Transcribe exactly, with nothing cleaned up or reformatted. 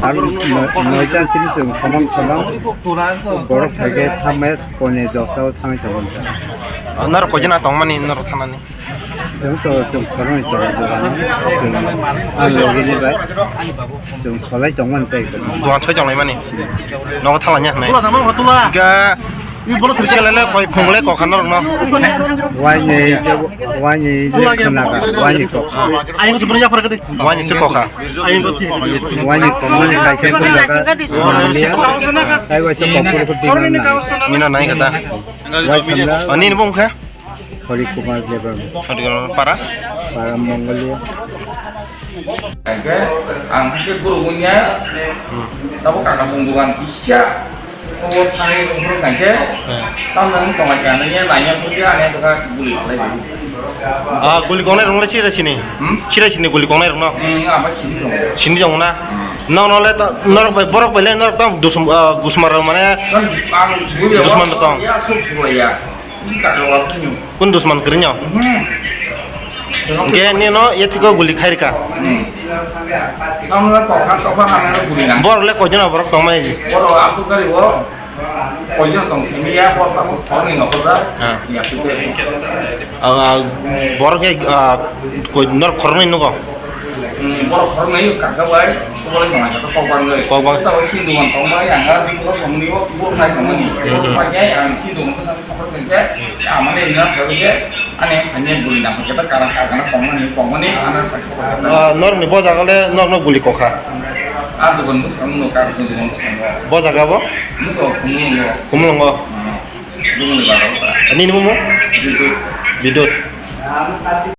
Aro noi-, noita sini chwng somang somang borok thai khe thamai kone joksa o thamai tongo. Norok koijana tongmani norok thanani? Chwng to chwng khoroknwi tongo dogan. Chwng ang logini bai chwng solai tongmani tei. Dogan soi tonglaimani? Nogo thalanya hwnwi. Ga Biskela le koi phungle kokha norokno. Waini je, waini je khnaga, waini kokha. Waini se kokha. Waini kokmani kaisa khnaga. Taibo se kokpor ko dina na. Mina nai kata. Wai khamda. Ani ni bung kha? Hari Kumar Debbarma. Hari Kumar para? Para Mongolia. Hingke ang hingke guru bunya, tabo kaka song dogan kisa, o thani rong rong hingke, tamo nang tonga kya nang ya nang ya pun ya nang toka guli lai. Ah, guli kongnai rong le sira sini. Hmm? Sira sini guli kongnai rong no. Hmm, apa sini rong? Sini rong na. Hmm. Nang no le ta, norok bai, borok bai le norok tam dusum, ah, gusmar mane. Kan ang guli dusman tong. Ya suk suk ya. Kun dusman kwrwino? Hwnkhe nino yathigo guli khairika. Borok le koijon borok tongmani? Ah. Ah, borok khe, ah, koi norok khoroknwi nugo? Hmm, borok khoroknwi kaka bai, kubulai tongma khe kokbangwi. Kokbang. Tabo sindhugan tongbai, ang ah biphulo songni o, borok nai tongmani. Hmm, hmm. Kokbangkhe ang sindhugan bwsa khoroknwi khe, amani rina khoroknwi khe, ani phanya guli nang khe ta karang kagana tongmani, tongmani, ano. Ah, norokni bo jaga le norokno guli kokha? Ah, dogan bwskango, kar dogan bwskango. Bo jaga bo? Nugo, Khumulwngo. Khumulwngo? Hmm. Bumungni bago ta. Ani ni bumung? Bidut. Bidut.